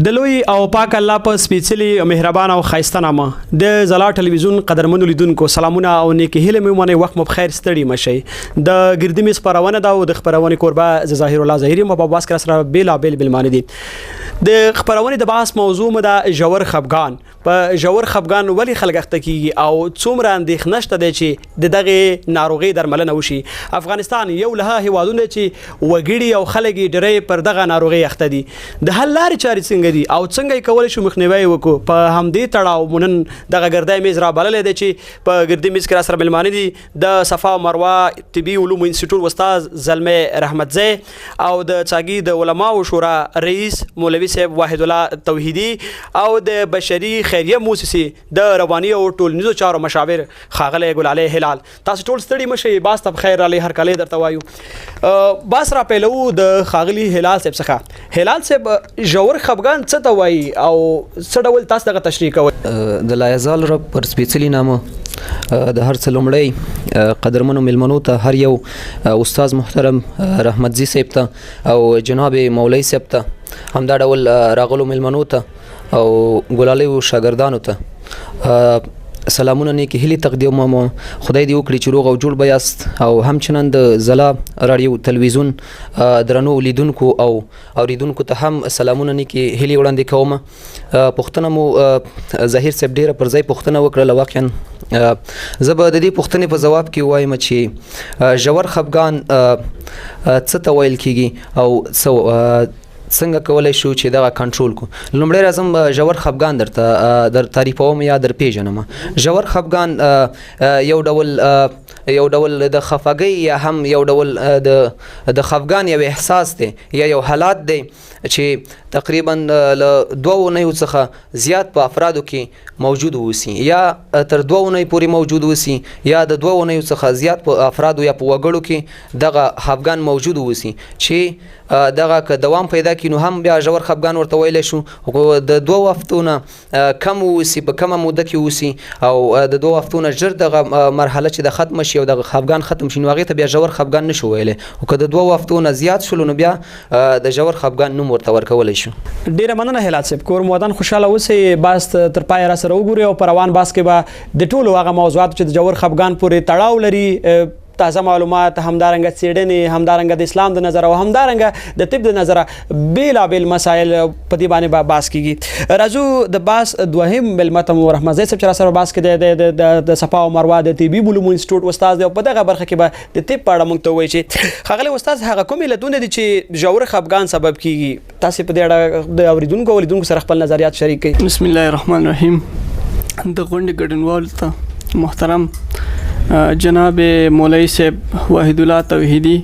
د لوی او پاک الله په سپېڅلي مهربان او ښایسته نامه د ځلا ټلویزیون قدرمنو لیدونکو سلامونه او نیکې هیلې مې ومنئ. وخت مو بخیر، ستړي مه شئ. د ګردي میز خپرونه ده او د خپرونې کوربه زه ظاهر الله ظاهري یم. په بحث کې سره بېلابېل مېلمانه دي. د خپرونې د بحث موضوع مو ده ژور خفګان. په ژور خفګان ولې خلک اخته کیږي او څومره اندېښنه شته دی چې د دغې ناروغۍ درملنه وشي؟ افغانستان یو له هغه هیوادونو دی چې وګړي او خلک یې ډېری پر دغه ناروغۍ اخته دي. د حل لارې چارې څنګه دي او څنګه یې کولی شو مخنیوی یې وکړو؟ په همدې تړاو مو نن دغه ګردی میز رابللی دی چې په ګردي میز کې راسره مېلمانه دي د صفا او مروه طبي علومو انسټیټیوټ استاد زلمی رحمتزی او د څاګي د علماو شورا رئیس مولوي صاحب واحد الله توحیدي او د بشري خیریه موسسې د رواني او ټولنیزو چارو مشاور ښاغلی ګلالی هلال. تاسو ټول ستړي مه شئ، باس ته بخیر رالی، هرکلی درته وایو. باس را پیلوو د ښاغلي هلال صاحب څخه. هلال صاحب، ژور خفګان څه ته وایي او څه ډول تاسو دغه تشریح کوئ؟ د لایزال رب پر سپېڅلي نامه د هر څه لومړی قدرمنو میلمنو ته، هر یو استاد محترم رحمتزي صاحب ته او جناب مولوي صاحب ته، همدا ډول راغلو میلمنو ته او ګلالیو شاګردانو ته سلامونه، نیکې هیلې تقدیموم. خدای دې وکړي چې روغ او جوړ به یاست. او همچنان د ځلا راډیو تلویزیون درنو لیدونکو او اوریدونکو ته هم سلامونه، نیکې هیلې وړاندې کوم. پوښتنه مو ظاهر صاحب ډیره پر ځای پوښتنه وکړله. واقعا زه به د دې پوښتنې په ځواب کې وایم چې ژور خفګان څه ته ویل کیږي او څه څنګه کولای شو چې دغه کنټرول کو. لومړی راځم ژور خفګان درته در تعریفوم یا در پیژنم. ژور خفګان یو ډول د خفګۍ یا هم یو ډول د خفګان یو احساس دی یا یو حالات دی چې تقریبا له 2 اونیو څخه زیات په افرادو کې موجود اوسي، یا تر 2 اونۍ پورې موجود اوسي، یا د 2 اونیو څخه زیات په افرادو یا په وګړو کې دغه خفګان موجود اوسي، چې دغه که دوام پیدا کړي نو هم بیا ژور خفګان ورته ویلی شو، خو د 2 هفتو نه کم اوسي، په کمه موده کې اوسي او د 2 هفتو نه ژر دغه مرحله چې د ختمه شي او دغه خفګان ختم شي، نو هغې ته بیا ژور خفګان نشو ویلی، خو که د 2 هفتو نه زیات شولو نو بیا د ژور خفګان نوم ورته ورکولی شو. ډیره مننه هلال صاحب، کور مو ودان، خوشاله اوسئ. بحث تر پایه را سره وګورئ او په روان بحث کې به د ټولو هغه موضوعاتو چې د ژور خفګان پورې تړاو لري تازه معلومات، همدارنګه څېړنې، همدارنګه د اسلام د نظر او همدارنګه د طب د نظره بېلابېل مسایل په دې باندې به بحث کیږي. راځو د بحث دوهم مېلمه ته مو، رحمتزی صاحب چې راسره بحث کې دی، د صفا او مروه د طبي علومو انسټیټیوټ استاد دی او په دغه برخه کې به د طب په اړه موږ ته ووایي چې ښاغلی استاد، هغه کوم علتونه دي چې ژور خفګان سبب کیږي؟ تاسې په دې اړه د اوریدونکو او لیدونکو سره خپل نظریات شریک کړئ. بسم الله الرحمن الرحیم. د غونډې ګډونوالو ته، محترم جناب مولوي صاحب واحد الله توحیدي،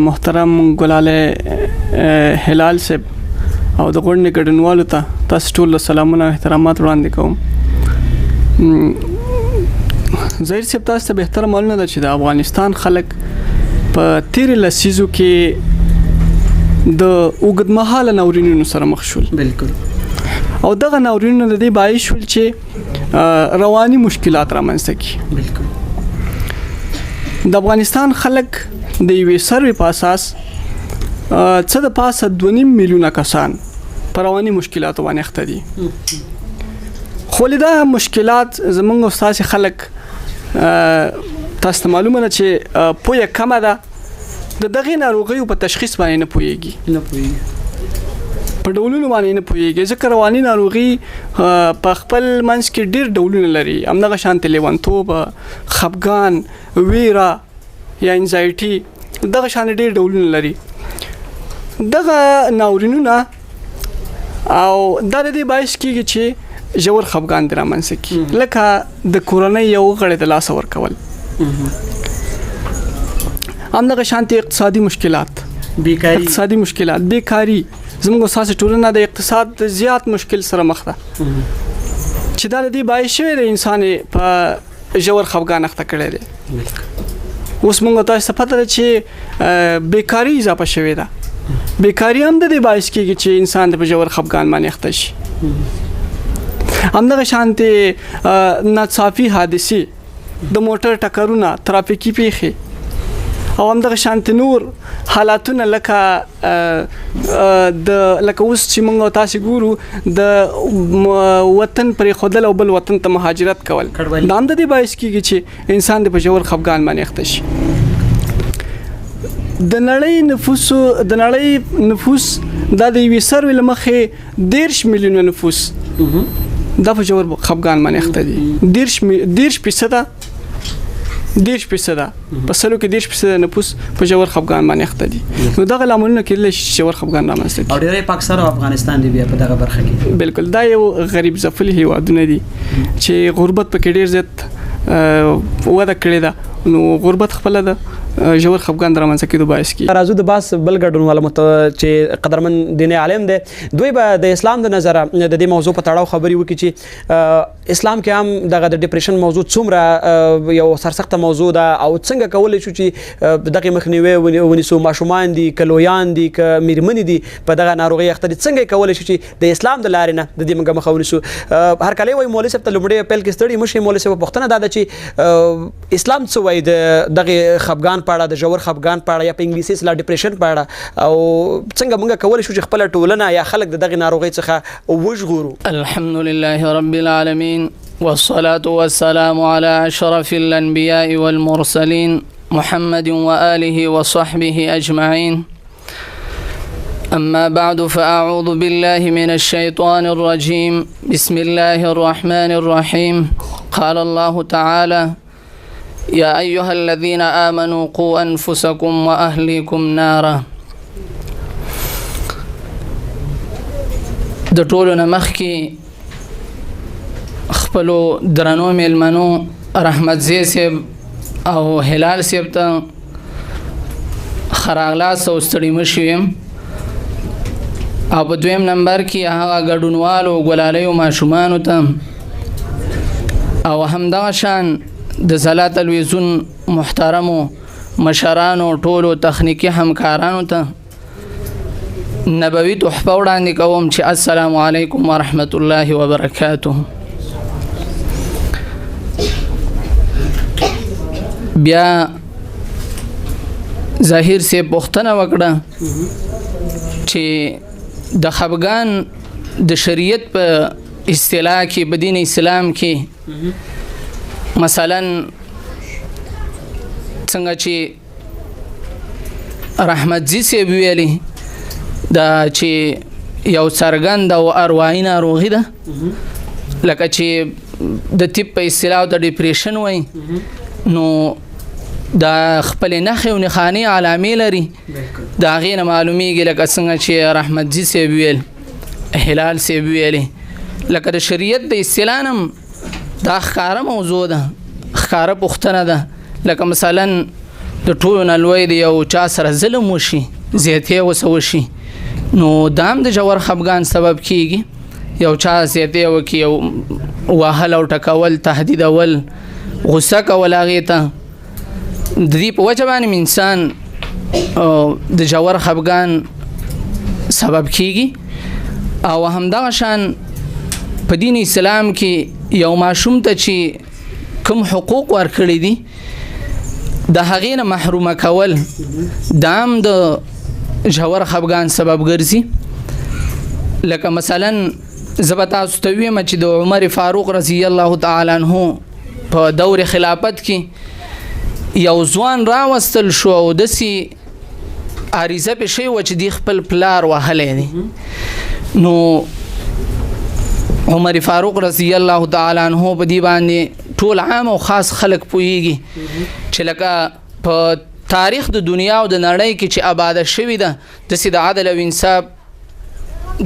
محترم ګلالی هلال صاحب او د غونډې ګډونوالو ته، تاسو ټول له سلامونه او احترامات وړاندې کوم. ظاهر صاحب، تاسو ته بهتره معلومه ده چې د افغانستان خلک په تېرې لسیزو کې د اوږدمهاله ناورینونو سره مخ شول او دغه ناورینونه د دې باعث شول چې رواني مشکلات رامنځته کړي. د افغانستان خلک د یوې سروې په اساس څه د پاسه 2.5 میلیونه کسان په رواني مشکلاتو باندې اخته دي، خو ولې دا مشکلات زمونږ او ستاسې خلک، تاسو ته معلومه ده چې پوهه کمه ده، د دغې ناروغیو په تشخیص باندې نه پوهیږي؟ نه پوهیږي. په ډولونو باندې نه پوهیږي، ځکه رواني ناروغي په خپل منځ کې ډیر ډولونه لري. همدغه شانتې لیونتوب، خپګان، ویره یا anxiety، دغه شان ډیر ډولونه لري. دغه ناورینونه او دا د دې باعث کیږي چې ژور خپګان د رامنځته کړي، لکه د کورنۍ یو غړی د لاسه ورکول، همدغه شانتې اقتصادي مشکلات، بیکاری، اقتصادي مشکلات، بیکاری. زموږ اساسي ټولنه د اقتصاد د زیات مشکل سره مخ ده چې دا د دې باعث شوی دی انسان یې په ژور خفګان اخته کړی دی. اوس موږ تاسو ته پته ده چې بیکاری اضافه شوې ده. بیکاری هم د دې باعث کیږي چې انسان د په ژور خفګان باندې اخته شي. همدغه شانتې ناڅاپي حادثې، د موټر ټکرونه، ترافیکي پیښې او همدغه شانتې نور حالاتونه لکه د لکه اوس چې موږ تاسو ګورو د وطن پرې خودل او بل وطن ته مهاجرت کول، دا هم د دې باعث کیږي چې انسان د په ژور خفګان باندې اخته شي. د نړۍ نفوس دا د یوې سروې له مخې 30 میلیونه نفوس دا په ژور خفګان باندې اخته دي. 30% په سلو کې 30% نفوس په ژور خفګان باندې اخته دي. نو دغه لاملونه کېدلی شي چې ژور خفګان رامنځته کړي. او ډېری پاکستان او افغانستان دی بیا په دغه برخه کې. بالکل، دا یو غریب ځپلي هیوادونه دي چې غربت پکې ډېر زیات وده کړې ده، نو غربت خپله ده ژور خفګان د رامنځته کېدو باعث کېږي. راځو د باس بل ګډونوال چې قدرمن دیني عالم دی، دوی به د اسلام د نظره د دې موضوع په تړاو خبرې وکړي چې اسلام کې هم دغه د depression موضوع څومره یو سرسخته موضوع ده او څنګه کولی شو چې دغې مخنیوی ونیسو. ماشومان دي که لویان دي که میرمنې دي په دغه ناروغۍ اخته دي، څنګه کولی شو چې د اسلام د لارې نه د دې موږ مخه ونیسو؟ هرکلی وایي مولوي صاحب ته. لومړی پیل کې ستړي مه شئ مولوي صاحب، پوښتنه دا ده چې اسلام څه وایي د دغې خفګان په اړه، د ژور خفګان په اړه یا په انګلیسي اصطلاح depression په اړه، او څنګه موږ کولی شو چې خپله ټولنه یا خلک د دغې ناروغۍ څخه وژغورو؟ الحمد لله رب العالمين، والصلاة والسلام على أشرف الأنبياء والمرسلين محمد وآله وصحبه أجمعين. أما بعد، فأعوذ بالله من الشيطان الرجيم. بسم الله الرحمن الرحيم. قال الله تعالى: يا أيها الذين آمنوا قوا أنفسكم وأهليكم نارا. د ټولو نه مخکې خپلو درنو میلمنو رحمتزی صاحب او هلال صاحب ته ښه راغلاست او ستړي مه شي ویم، او په دویم نمبر کې هغه ګډونوالو ګلالیو ماشومانو ته، او همدغه شان د ځلا تلویزیون محترمو مشرانو ټولو تخنیکي همکارانو ته نبوي تحفه وړاندې کوم چې السلام علیکم ورحمت الله وبرکاته. بیا ظاهر صاحب پوښتنه وکړه چې د خفګان د شریعت په اصطلاح کې په دین اسلام کې مثلا څنګه چې رحمتزي صاحب ویلي دا چې یو څرګند او اروایي ناروغي ده، لکه چې د طب په اصطلاح ته depression وایي، نو دا خپلې نښې او نښانې علامې لري، د هغې نه معلومیږي. لکه څنګه چې رحمتزي صاحب ویل، هلال صاحب ویلي، لکه د شریعت د اصطلاح نه دا ښکاره موضوع ده، ښکاره پوښتنه ده. لکه مثلا د ټولو نه لوی د یو چا سره ظلم وشي، زیاتی ورسره وشي، نو دا هم د ژور خفګان سبب کیږي. یو چا زیاتی وکړي، یو وهل او ټکول، تهدیدول، غوسه کول هغې ته، د دې په وجه باندې انسان د ژور خفګان سبب کیږي. او همدغه شان په دین اسلام کې یو ماشوم ته چې کوم حقوق ورکړي دي د هغې نه محرومه کول، دا هم د ژور خفګان سبب ګرځي. لکه مثلا زه به تاسو ته ووایم چې د عمر فاروق رضی الله تعالی عنه په دور خلافت کې یو ځوان راوستل شو او داسې عریضه پې شوې وه چې دی خپل پلار وهلی دی. نو عمر فاروق رضی الله تعالی عنه په دې باندې ټول عام او خاص خلک پوهیږي چې لکه په تاریخ د دنیا او د نړۍ کې چې آباده شوې ده، داسې د عدل او انصاف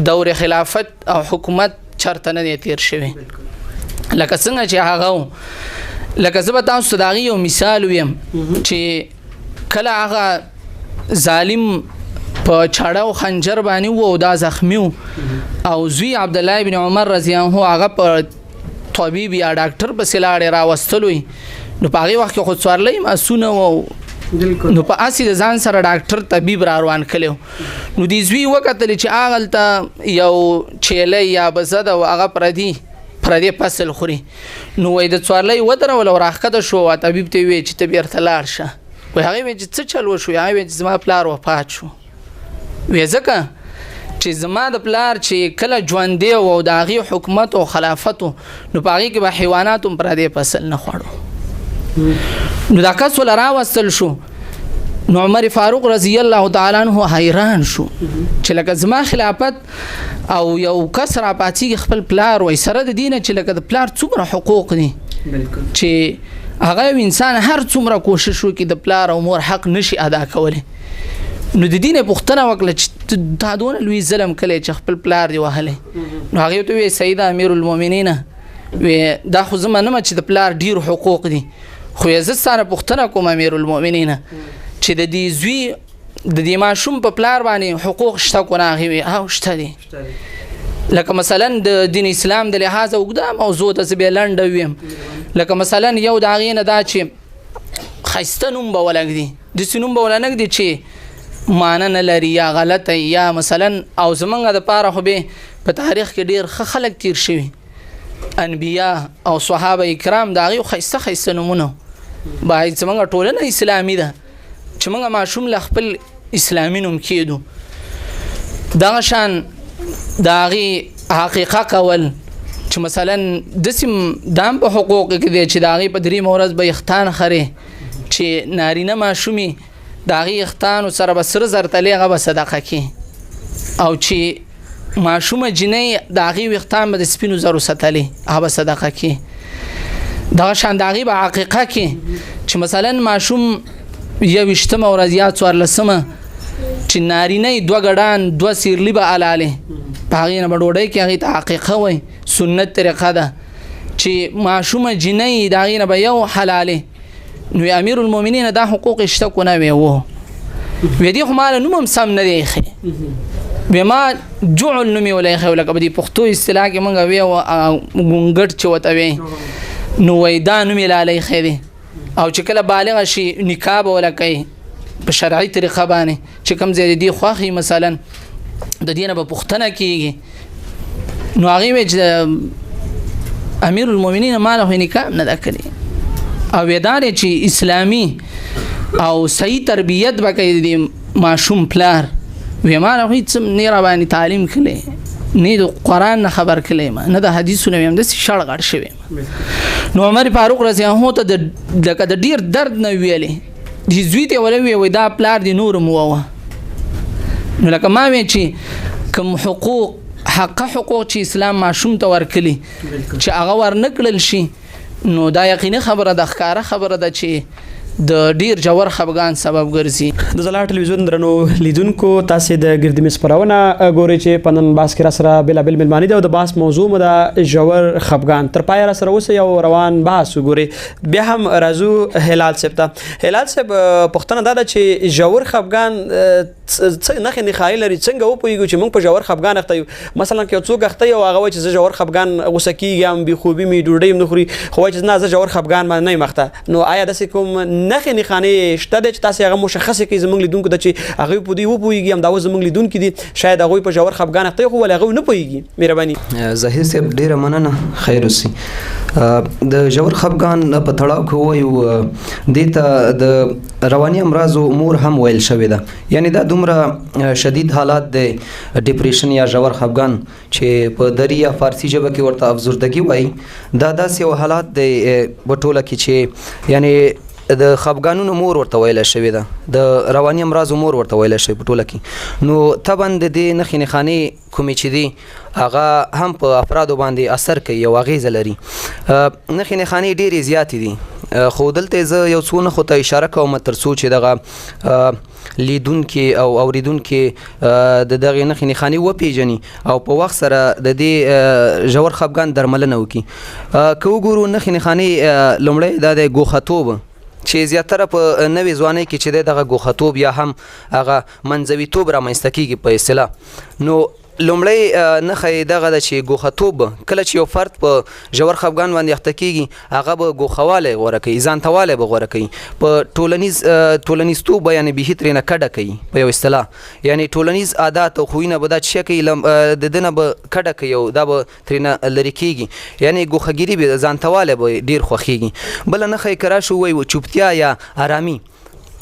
دور خلافت او حکومت چرته نه دی تیر شوی. لکه څنګه چې هغه لکه زه به تاسو ته د هغې یو مثال ویم چې کله هغه ظالم په چاړه او خنجر باندې و او دا زخمی و، او زوی عبدالله بن عمر رضی الله عنه هغه په طبیب یا ډاکټر پسې لاړې راوستلو، نو په هغې وخت کې خو څوارلۍ اسونه وو، نو په هسې د ځان سره ډاکټر طبیب را روان کړی. نو دې زوی وکتل چې هغلته یو چیلی یا بزه ده او هغه پردی فصل خوري، نو وایي د څوارلۍ ودرول او راښکته شو، طبیب ته یې وویل چې ته بېرته لاړ شه. وایي هغې ویل چې څه چل وشو؟ هغې ویل چې زما پلار وفات شو. وی ځکه چې زما د پلار چې کله ژوندی و او د هغې حکومت او خلافت و، نو په هغې کې به حیوانات هم پردی فصل نه خوړو. نو دا کس وله راوستل شو. نو عمر فاروق رضی الله تعالی عنه حیران شو چې لکه زما خلافت او یو کس را پاڅېږي خپل پلار وای، سره د دې نه چې لکه د پلار څومره حقوق دي، چې هغه یو انسان هر څومره کوشش وکړي د پلار او مور حق نشي ادا کولی. نو د دې نه پوښتنه وکړه چې تا دونه لوی ظلم کړی چې خپل پلار دې وهلی. نو هغې ورته وویل سیده امیر المؤمنین، وی دا خو زه منم چې د پلار ډېر حقوق دي، خو یې زه ستا نه پوښتنه کوم امیر المؤمنین چې د دې زوی د دې ماشوم په پلار باندې حقوق شته که نه؟ هغې وی او شته دي. لکه مثلا د دین اسلام د لحاظه اوږده موضوع ده، زه بیا لنډه ویم. لکه مثلا یو د هغې نه دا چې ښایسته نوم به ولږدي، داسې نوم به وله نه ږدي چې معنی نه لري یا غلطه یا مثلا. او زمونږ دپاره خو به په تاریخ کې ډېر ښه خلک تیر شوي، انبیا او صحابه کرام، د هغې ښایسته ښایسته نومونه. باید زمونږ ټولنه اسلامي ده چې موږ ماشوم له خپل اسلامي نوم کېدو. دغه شان د هغې حقیقه کول چې مثلا داسې دا هم په حقوقو کې دی چې د هغې په درېیمه ورځ به یختان خرې چې نارینه ماشومې د هغې یختانو سره به سره زر تلې هغه به صدقه کړي، او چې ماشومه جینۍ د هغې ویښتان به د سپینو زرو ستلې هغه به صدقه کړي. دغه شان د هغې به عقیقه کې چې مثلا ماشوم 21مه ورځ یا 14مه چې نارینه یې 2 ګډان 2 سیرلي به حلالې، په هغې نه به ډوډۍ کې هغې ته عقیقه وایي، سنت طریقه ده. چې ماشومه جینۍ د هغې نه به یو حلالې. نو امیر المؤمنین دا حقوق یې شته که نه؟ وی وو. وی دې خو ما له نوم هم سم نه دی ایښی، وی ما جعل نوم یې وله ایښی، لکه په دې پښتو اصطلاح کې موږ وی ګونګټ چې ورته وی، نو وایي دا نوم یې لاله ایښی دی. او چې کله بالغه شي نکاح به وله کوي په شرعي طریقه باندې چې کوم ځای د دې خوښ وي مثلا د دې نه به پوښتنه کېږي. نو هغې ویل چې امیر المؤمنین ما له خو نکاح هم نه ده کړې. او دا دی چې اسلامي او صحیح تربیت به کوي د دې ماشوم پلار. وی ما له خو هېڅ هم نه راباندې تعلیم کړی، نه د قرآن نه خبر کړی ما، نه د حدیثو نه، ویم داسې شړ غړ شوی یم. نو عمر فاروق رضی الله عنه ته لکه د ډېر درد نه ویلې، دې زوی ته یې وله وویل وایي دا پلار دې نور هم ووه. نو لکه ما ویل چې کوم حقوق حقه حقوق چې اسلام ماشوم ته ورکړي چې هغه ورنه کړل شي، نو دا یقیني خبره ده، ښکاره خبره ده چې د ډیر ژور خفګان سبب ګرځي. د ځلا ټلویزیون درنو لیدونکو، تاسې د ګردي میز خپرونه ګورئ چې په نن بحث کې راسره بېلابېل مېلمانه دي او د بحث موضوع مو ده ژور خفګان. تر پایه راسره اوسئ او روان بحث وګورئ. بیا هم راځو هلال صاحب ته. هلال صاحب، پوښتنه دا ده چې ژور خفګان څه نښې نښانې لري؟ څنګه وپوهېږو چې موږ په ژور خفګان اخته یو؟ مثلا که یو څوک اخته یو، هغه وایي چې زه ژور خفګان غوسه کېږم، بې خوبي مې، ډوډۍ هم نه خوري، خو وایي چې نه زه ژور خفګان باندې نه یم اخته. نو آیا داسې کوم نښې نښانې شته دی چې تاسې هغه مشخصې کړئ زموږ لیدونکو ته چې هغوی په دې وپوهېږي؟ همدا اوس زموږ لیدونکي دي، شاید هغوی په ژور خفګان اخته خو ولې هغوی نه پوهېږي. مهرباني. ظهیر صاحب ډېره مننه، خیر اوسئ. د ژور خفګان په تړاو کې ووایو، دې ته د رواني امراضو مور هم ویل شوې ده، یعنې دا دومره شدید حالات دی ډیپریشن یا ژور خفګان چې په دري یا فارسي ژبه کې ورته افسردګي وایي. دا داسې یو حالات دی په ټوله کې چې یعنې د خفګانونو مور ورته ویله شوې ده، د رواني امراضو مور ورته ویله شوې په ټوله کې. نو طبعا د دې نښې نښانې کومې چې دي هغه هم په افرادو باندې اثر کوي او اغېزه لري. نښې نښانې ډېرې زیاتې دي، خو دلته زه یو څو نښو ته اشاره کوم تر څو چې دغه لیدونکي او اوریدونکي د دغې نښې نښانې وپېژني او په وخت سره د دې ژور خفګان درملنه وکړي. که وګورو نښې نښانې، لومړی دا دی ګوښهتوب، چې زیاتره په نوې ځوانۍ کې چې دی دغه ګوښهتوب یا هم هغه منځویتوب رامنځته کېږي په اصطلاح. نو لومړی نښه یې دغه ده چې ګوښهتوب، کله چې یو فرد په ژور خفګان باندې اخته کېږي هغه به ګوښهوالی غوره کوي، ځانتهوالی به غوره کوي، په ټولنیزتوب به یعنې بیخي ترېنه کډه کوي په یو اصطلاح، یعنې ټولنیز عادات او خویونه به دا چې کوي د ده نه به کډه کوي او دا به ترېنه لرې کېږي، یعنې ګوښهګیري به ځانتهوالی به ډېر خوښېږي. بله نښه یې که راشو وایو چوپتیا یا ارامي.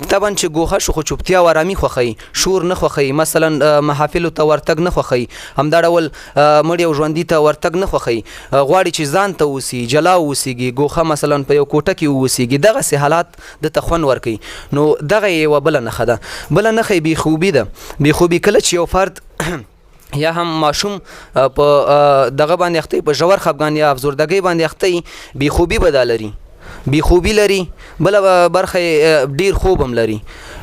طبعا چې ګوښه شو خو چوپتیا او ارامي خوښوي، شور نه خوښوي، مثلا محافلو ته ورتګ نه خوښوي، همدا ډول مړي او ژوندي ته ورتګ نه خوښوي، غواړي چې ځان ته اوسي، جلا اوسیږي، ګوښه مثلا په یو کوټه کې اوسیږي، دغسې حالات ده ته خوند ورکوي. نو دغه یې یوه بله نښه ده. بله نښه یې بېخوبي ده. بېخوبي کله چې یو فرد یا هم ماشوم په دغه باندې اخته په ژور خفګان یا افسردګۍ باندې اخته وي، بېخوبي به دا لري، بېخوبي لري، بله برخه ډیر خوب هم لري.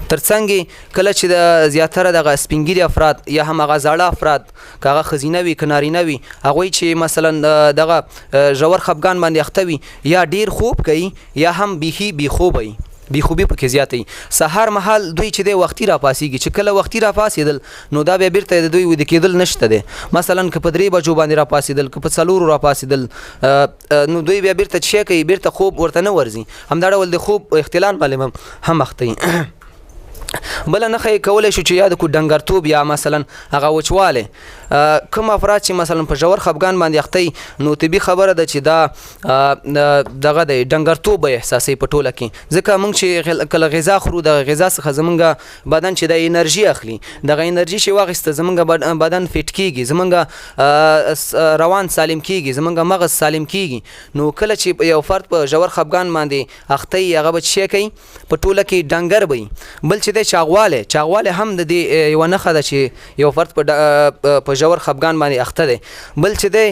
ترڅنګ کله چې د زیاتره دغه سپینګیري افراد یا هم هغه زاړه افراد، که هغه ښځینه وي که نارینه وي، هغوی چې مثلا دغه ژور خفګان باندې اخته وي، یا ډیر خوب کوي یا هم بیخي بېخوبه وي، بېخوبي پکې زیاته وي. سهار مهال دوی چې دی وختي راپاڅېږي، چې کله وختي راپاڅېدل نو دا بیا بیرته د دوی ویده کېدل نشته دی. مثلا که په 3 بجو باندې راپاڅېدل، که په 4 راپاڅېدل، نو دوی بیا بیرته څه کوي، بیرته خوب ورته نه ورځي. همدا ډول د خوب اختلال باندې هم اخته وي. بله نښه یې کولی شو چې یاد کړو ډنګرتوب یا مثلا هغه وچوالی. کوم افراد چې مثلا په ژور خفګان باندې اخته وي، نو طبي خبره ده چې دا دغه دی ډنګرتوب به احساسوي په ټوله کې، ځکه موږ چې کله غذا خورو، دغه غذا څخه زمونږ بدن چې د انرژي اخلي، دغه انرژي چې واخیسته زمونږ بدن فټ کیږي، زمونږ روان سالم کیږي، زمونږ مغز سالم کیږي. نو کله چې یو فرد په ژور خفګان باندې اخته وي، هغه به څه کوي، په ټوله کې ډنګر به وي. بل چې دی چاغوالی، چاغوالی هم د دې یوه نښه ده چې یو فرد په ژور خفګان باندې اخته دی. بل چې دی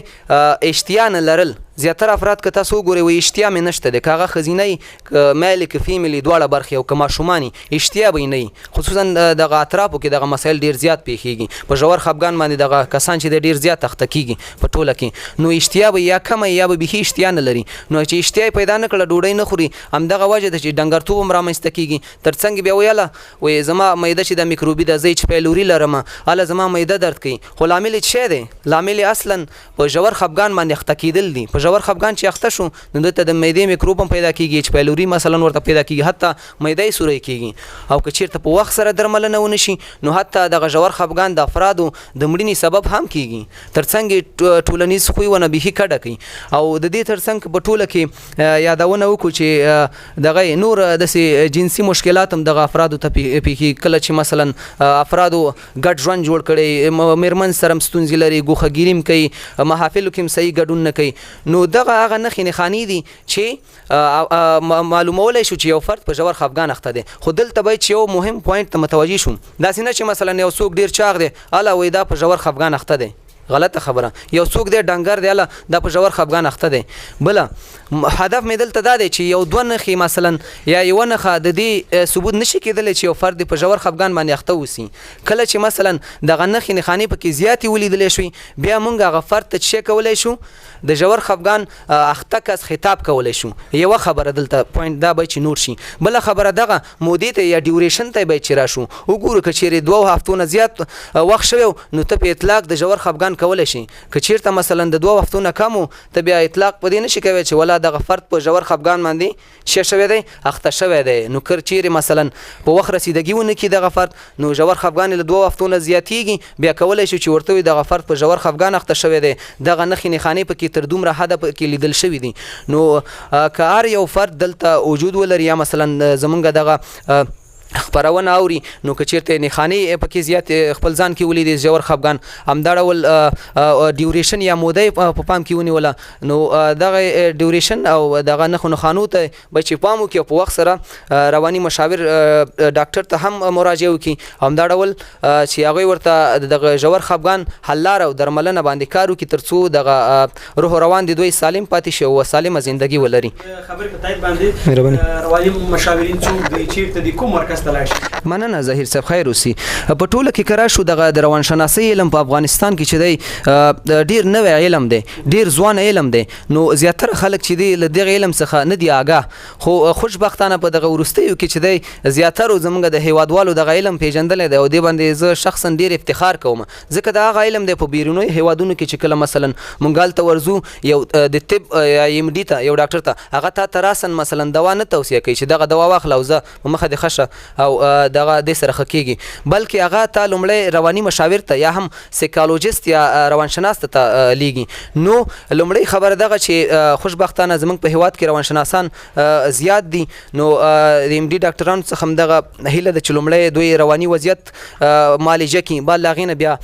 اشتیا نه لرل. زیاتره افراد که تاسو وګورئ وایي اشتیا مې نشته دی، که هغه ښځینه وي که میل که فیمیل وي، دواړه برخې، او که ماشومان وي اشتیا به یې نه وي. خصوصا دغه اطرافو کې دغه مسایل ډېر زیات پېښېږي. په ژور خفګان باندې دغه کسان چې دی ډېر زیات اخته کېږي په ټوله کې، نو اشتیا به یا کمه یا به بیخي اشتیا نه لري. نو چې اشتیا یې پیدا نه کړه، ډوډۍ نه خوري، همدغه وجه ده چې ډنګرتوب هم رامنځته کېږي. ترڅنګ بیا ویله وایي زما معده چې د میکروبي ده، زه چې پیلوري لرم، هله زما معده درد کوي. خو لامل یې څه دی؟ لامل یې اصلا په ژور خفګان باندې اخته کېدل دي. په ژور خفګان چې اخته شو نو دلته د معدې میکروب هم پیدا کېږي، چې پیلوري مثلا ورته پیدا کېږي، حتی معده یې سوری کېږي. او که چېرته په وخت سره درملنه ونه شي نو حتی دغه ژور خفګان د افرادو د مړینې سبب هم کېږي. ترڅنګ یې ټولنیز خویونه بیخي کډه کوي. او د دې ترڅنګ په ټوله کې یادونه وکړو چې دغه نور داسې جنسي مشکلات هم دغه افرادو ته پېښېږي. کله چې مثلا افرادو ګډ ژوند جوړ کړی، مېرمن سره هم ستونزې لري، ګوښهګیري هم کوي، محافلو کې هم صحیح ګډون نه کوي، نو دغه هغه نښې نښانې دي چې معلومولی شو چې یو فرد په ژور خفګان اخته دی. خو دلته باید چې یو مهم پوینټ ته متوجه شو، داسې نه چې مثلا یو څوک ډېر چاغ دی، هله وایي دا په ژور خفګان اخته دی، غلطه خبره. یو څوک دی ډنګر دی، هله دا په ژور خفګان اخته دی. بله هدف مې دلته دا دی چې یو دوه نښې مثلا یا یوه نښه د دې ثبوت نشي کېدلی چې یو فرد په ژور خفګان باندې اخته اوسي. کله چې مثلا دغه نښې نښانې پکې زیاتې ولیدلی شوې، بیا موږ هغه فرد ته څه کولی شو، د ژور خفګان اخته کس خطاب کولی شو. یوه خبره دلته پوینټ دا باید چې نوټ شي. بله خبره دغه مودې ته یا ډیوریشن ته باید چې راشو وګورو، که چیرې 2 هفتو نه زیات وخت شوی نو ته په اطلاق د ژور خفګان کولی شي. که چیرته مثلا د 2 هفتو نه کم و، ته بیا اطلاق په دې نشي کوی چې ولا دغه فرد په ژور خفګان باندې څه شوی دی، اخته شوی دی. نو که چیرې مثلا په وخت رسیدګي ونه کړي دغه فرد، نو ژور خفګان یې له 2 هفتو نه زیاتېږي، بیا کولی شو چې ورته ووایو دغه فرد په ژور خفګان اخته شوی دی، دغه نښې نښانې پکې تر دومره حده پکې لیدل شوي دي. نو که هر یو فرد دلته وجود ولري یا مثلا زمونږ دغه خپرونه اوري، نو که چیرته نښانې پکې زیات خپل ځان کې ولیدې ژور خفګان، همدا ډول ډیوریشن یا موده یې په پام کې ونیوله، نو دغه ډیوریشن او دغه نښو نښانو ته به چې پام وکړي او په وخت سره رواني مشاور ډاکټر ته هم مراجعه وکړي. همدا ډول چې هغوی ورته دغه ژور خفګان حل لاره او درملنه باندې کار وکړي، تر څو دغه روح روان د دوی سالم پاتې شي او سالمه زندګي ولري. خبرې په تایید باندې رواني مشاورین څوک دي، چیرته دي، کوم مرکز ته لاړ شي؟ مننه ظهیر صاحب، خیر اوسي. په ټوله کې که راشو دغه د روانشناسۍ علم په افغانستان کې چې دی ډېر نوی علم دی، ډېر ځوان علم دی، نو زیاتره خلک چې دی له دغه علم څخه نه دي آګاه. خو خوشبختانه په دغه وروستیو کې چې دی زیاترو زموږ د هیوادوالو دغه علم پېژندلی دی، او دې باندې زه شخصا ډېر افتخار کوم، ځکه دا هغه علم دی په بیرونیو هیوادونو کې چې کله مثلا موږ هلته ورځو یو د طب یا ایم ډي ته یو ډاکټر ته، هغه تا ته راساً مثلا دوا نه توصیه کوي چې دغه دوا واخله او زه په مخه دې ښه شه. او دغه د سره ښه کیږي، بلکې هغه ته لومړی رواني مشاور ته یا هم سیکالوجست یا روانشناس ته لیږي. نو لومړی خبره دغه چې خوشبختانه زمونږ په هیواد کې روانشناسان زیات دي، نو د ایم ډي ډاکټرانو څخه هم دغه هیله ده چې لومړی دوی رواني وضعیت معالجه کړي، بعد له هغې نه بیا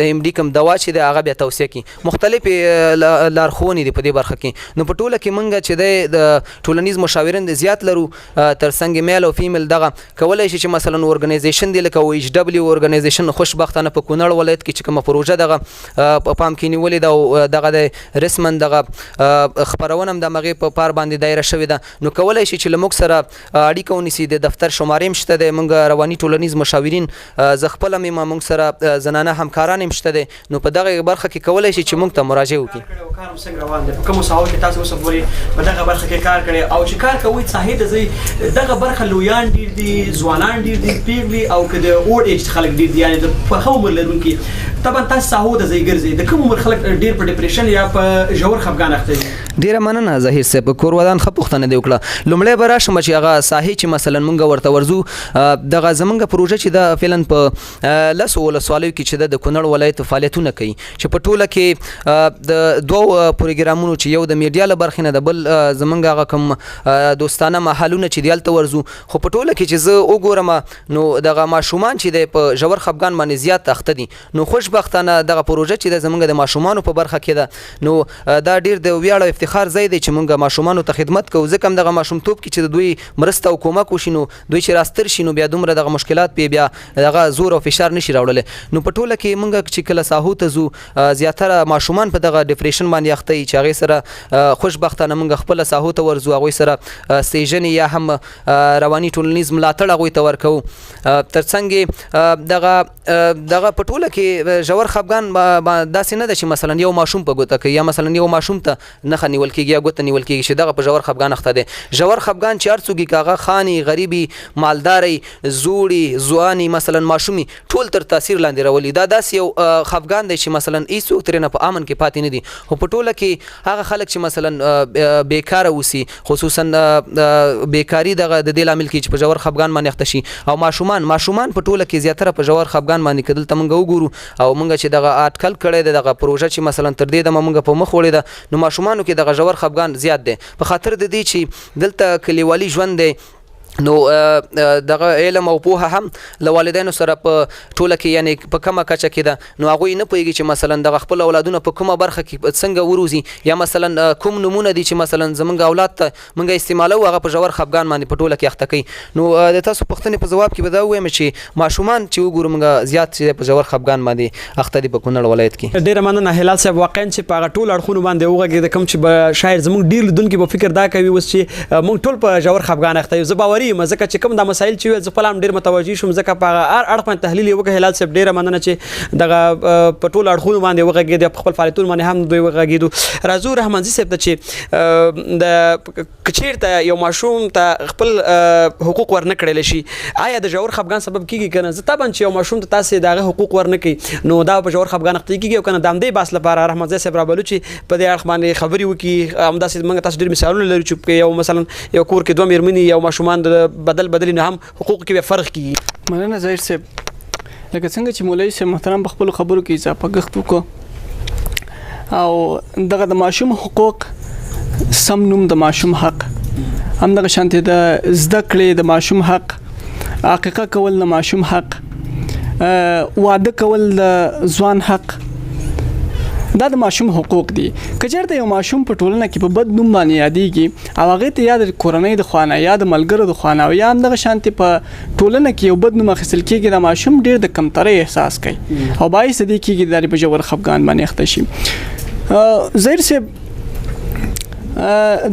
ایم ډي کوم دوا چې ده هغه بیا توصیه کړي. مختلفې لارښوونې دي په دې برخه کې. نو په ټوله کې مونږ چې دی د ټولنیز مشاورین زیات لرو، ترڅنګ میل او فیمیل دغه کولای شي چې مثلا اورګنایزیشن دی لکه او ایچ ډبلیو اورګنایزیشن خوشبختانه په کونړ ولایت کې چې کومه پروژه دغه په پام کې نیولې ده او دغه د رسما دغه خپرونه هم د هغې په پار باندې دایره شوې ده، نو کولای شي چې له موږ سره اړیکه ونیسي. د دفتر شمارې هم شته دی، موږ رواني ټولنیز مشاورین زه خپله هم یم، موږ سره زنانه همکاران هم شته دی، نو په دغه برخه کې کولای شي چې موږ ته مراجعه وکړي. کار هم څنګه روان دی، په کومو ساحو کې تاسو اوسه پورې په دغه برخه کې کار کړی او چې کار کوئ ساحې ته ځئ، دغه برخه لویان ډېر دي، ځوانان ډېر دي، پېغلې او که د اولډ ایج خلک ډېر دي، یعنې د پخه عمر لرونکي؟ طبعا تاسو ساحو ته ځئ ګرځئ، د کوم عمر خلک ډېر په ډیپریشن یا په ژور خفګان اخته دي؟ ډېره مننه ظهیر صاحب، کور ودان، ښه پوښتنه دې وکړه. لومړی به راشم چې هغه ساحې چې مثلا مونږ ورته ورځو، دغه زمونږ پروژه چې ده فعلا په لسو ولسوالیو کې چې ده د کونړ ولایت فعالیتونه کوي، چې په ټوله کې د دوو پروګرامونو چې یو د میډیا له برخې نه د بل زمونږ هغه کوم دوستانه محلونه چې دی هلته ورځو. خو په ټوله کې چې زه وګورم نو دغه ماشومان چې دی په ژور خفګان باندې زیات اخته دي. نو خوشبختانه دغه پروژه چې ده زمونږ د ماشومانو په برخه کې ده، نو دا ډیر د ویاړ او افتخار ځای دی چې مونږ ماشومانو ته خدمت کوو، ځکه هم دغه ماشومتوب کې چې د دوی مرسته او کومک وشي نو دوی چې راستر شي نو بیا دومره دغه مشکلات پې بیا دغه زور او فشار نشي راوړلی. نو په ټوله کې مونږ چې کله ساحو ته ځو زیاتره ماشومان په دغه ډیپریشن باندې اخته وي، چې هغې سره خوشبختانه مونږ خپله ساحو ته ورځو، هغوی سره سیژنې یا هم رواني ټولنیز ملاتړ هغوی ته ورکوو. ترڅنګ دغه دغه په ټوله کې ژور خفګان داسې نه ده چې مثلا یو ماشوم په ګوته کوي یا مثلا یو ماشوم ته نښه نیول کېږي یا ګوته نیول کېږي چې دغه په ژور خفګان اخته دی. ژور خفګان چې هر څوک که هغه خاني، غریبي، مالداري، زوړي، ځواني، مثلا ماشومي، ټول تر تاثیر لاندې راولي. دا داسې یو خفګان دی چې مثلا هیڅوک ترېنه په امن کې پاتې نه دي. خو په ټوله کې هغه خلک چې مثلا بیکاره اوسي، خصوصا بیکاري دغه د دې لامل کېږي چې په ژور خفګان باندې اخته شي. او ماشومان په ټوله کې زیاتره په ژور خفګان باندې که دلته مونږ وګورو او مونږ چې دغه اټکل کړی دی، دغه پروژه چې مثلا تر دې دمه مونږ په مخ وړې ده، نو ماشومانو کې دغه ژور خفګان زیات دی. په خاطر د دې چې دلته کلیوالي ژوند دی، نو دغه علم او پوهه هم له والدینو سره په ټوله کې یعنی په کمه کچه کې ده، نو هغوی نه پوهېږي چې مثلا دغه خپل اولادونه په کومه برخه کې څنګه وروزي، یا مثلا کوم نمونه دي چې مثلا زمونږ اولاد ته مونږ استعمالوو هغه په ژور خفګان باندې په ټوله کې اخته کوي. نو د تاسو پوښتنې په ځواب کې به دا ووایم چې ماشومان چې وګورو مونږ زیات چې په ژور خفګان باندې اخته دي په کونړ ولایت کې. ډېره مننه هلال صاحب، واقعا چې په هغه ټول اړخونو باندې وغږېده کوم چې به شاید زمونږ ډېر لیدونکي به فکر دا کوي اوس چې مونږ ټول په ژور خفګان اخته یو. زه باوري یم ځکه چې کوم دا مسایل چې ویل زه خپله هم ډېر متوجه شوم، ځکه په هغه هر اړخ باندې تحلیل یې وکړ. هلال صاحب ډېره مننه چې دغه په ټولو اړخونو باندې وغږېدې، په خپل فعالیتونو باندې هم دوی وغږېدو. راځو رحمانزي صاحب ته چې د که چېرته یو ماشوم ته خپل حقوق ورنه کړل شي، آیا د ژور خفګان سبب کېږي که نه؟ زه طبعا چې یو ماشوم ته تاسې د هغه حقوق ورنه کړئ نو دا په ژور خفګان اخته کېږي او که نه؟ د همدې بحث لپاره رحمانزي صاحب رابلو چې په دې اړخ باندې خبرې وکړي. همداسې موږ تاسو ډېر مثالونه لرو چې یو مثلا یو کور کې دوه مېرمنې یو ماشومان د بدل بدلي نه هم حقوق کې بیا فرق کېږي. مننه ظهیر صاحب، لکه څنګه چې مولوي صاحب محترم په خپلو خبرو کې اضافه ګښت وکړو او دغه د ماشوم حقوق، سم نوم د ماشوم حق، همدغه شانتې د زده کړې د ماشوم حق، عقیقه کول د ماشوم حق، واده کول د ځوان حق، دا د ماشوم حقوق دي. که چېرته یو ماشوم په ټولنه کې په بد نوم باندې یادېږي او هغې ته یا د کورنۍ د خوا نه یا د ملګرو د خوا نه او یا همدغه شانتې په ټولنه کې یو بد نوم اخیستل کېږي، دا ماشوم ډېر د کمترۍ احساس کوي او باعث د دې کېږي د په ژور خفګان باندې اخته شي. ظهیر صاحب،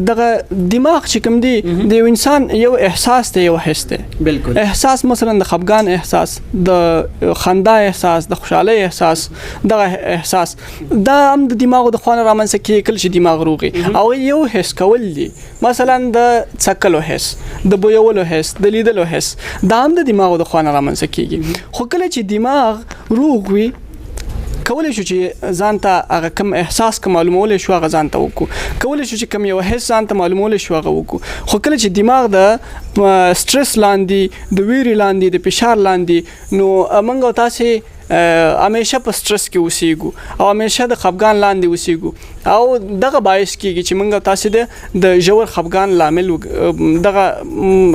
دغه دماغ چې کوم دی د یو انسان یو احساس دی، یو حس دی. بالکل. احساس مثلا د خفګان احساس، د خندا احساس، د خوشحالۍ احساس، دغه احساس دا هم د دماغو د خوا نه رامنځته کېږي کله چې دماغ روغي او یو حس کول دي، مثلا د څکلو حس، د بویولو حس، د لیدلو حس، دا هم د دماغو د خوا نه رامنځته کېږي. خو کله چې دماغ روغ وي، کولی شو چې ځان ته هغه کوم احساس که معلومولی شو هغه ځان ته وکړو، کولی شو چې کوم یو حس ځان ته معلومولی شو هغه وکړو. خو کله چې دماغ د سټرس لاندې، د ویرې لاندې، د فشار لاندې، نو موږ او تاسې همیشه په سټرس کې اوسیږو او همیشه د خفګان لاندې اوسیږو، او دغه باعث کیږي چې موږ تاسې د ژور خفګان لامل دغه